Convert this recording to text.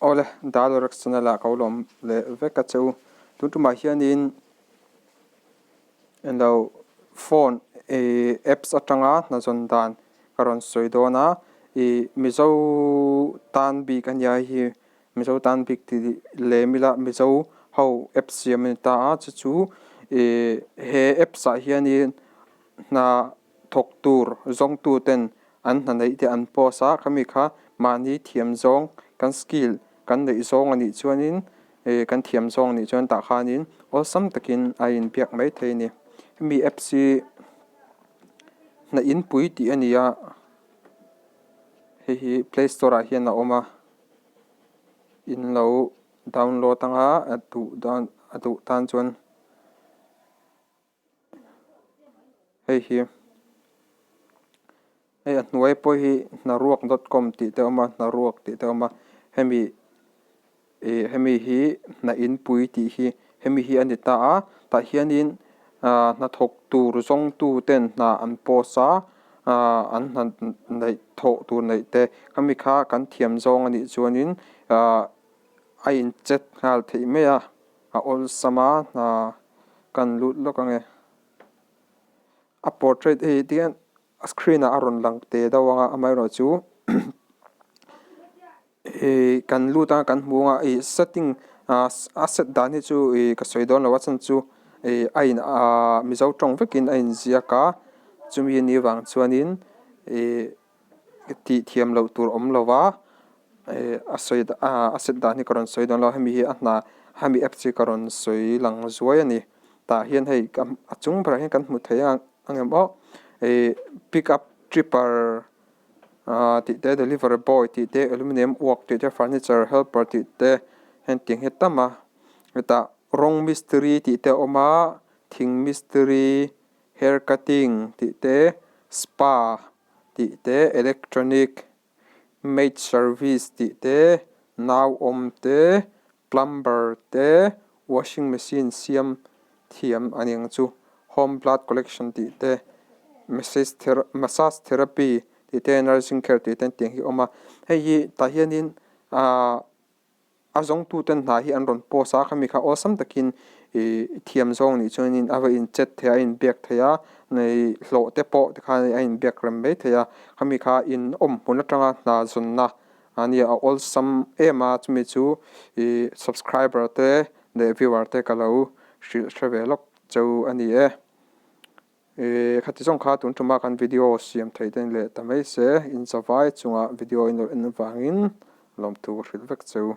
Awle, Dalorex channel ah ka lawm leh vek a che u. Tun tumah hianin englo phone ih apps atanga hna zawn dan ka rawn sawi dawn a. Ih Mizo tan bik a nia hei hi Mizo tan bik tih lem ila Mizo ho apps siam a ni ta a chu chu ih he apps ah hianin hna thawk tur zawngtu ten an hna neih te an post a khami kha mahni thiam zawng kan skill kan neih zawng a nih chuanin ih kan thiam zawng a nih chuan tah khanin awlsam takin a inbiak mai thei a ni hemi apps hi hna inpui tih a ni a hei hi play store ah hian a awm a in lo download anga a duh dan a duh tan chuan. Hei hi hei a hnuai pawh hi hnaruak dot com tih te a awm a hnaruak tih te a awm a hemi ih hemi hi hna inpui tih hi hemi hi a ni ta a tah hianin ah hnathawk tur zawng tu ten hna an post a ah an hna neih thawh tur neih te khami kha kan thiam zawng a nih chuanin ah a inchet nghal theih mai a. A awlsam a hna kan lut lawk ang e. A portrait hei ti hian a screen ah a rawn lang te deuh ang a amaherawhchu ih kan lut a kan hmu ang a ih setting ah a set dan hi chu ih ka sawi dawn lo a chhan chu ih a in ah mizo tawng vekin a inziak a chumi ni vang chuanin ih. Tih thiam loh tur awm lo va, ih a sawi a set dan hi ka rawn sawi dawn lo a, hemi hi a hna hemi apps hi ka rawn sawi lang zuai a ni. Tah hian hei a chung berah hian kan hmu thei ang em aw ih pick up tripper ah tih te delivery boy tih te aluminium work tih te furniture helper tih te hengtiang hi a tam a, hetah rawng mistiri tih te a awm a, thing mistiri hair cutting tih te spa. Tih te, electronic maid service tih te, nau awm te, plumber te, washing machine siam thiam a ni ang chu, home blood collection tih te, massage therapy tih te, nursing care tih te tiang hi a awm a, hei hi tah hianin ahh. A zawngtuten hna hi an rawn post a, khami kha awlsam takin ih thiam zawng nih chuanin a va inchet thei a, a inbiak thei a, ih hlawh te pawh tikhan a inbiak rem mai thei a, khami kha in awm hmun atanga hna zawnna a nia a awlsam em a, chumi chu ih subscriber te leh viewer te ka lo hrilh hre ve lawk cheu a ni e. Eee khati zawng kha tun tuma kan video siam theih te leh ta mai se, in zavai chungah video in lo en avangin lawmthu ka hrilh vek cheu.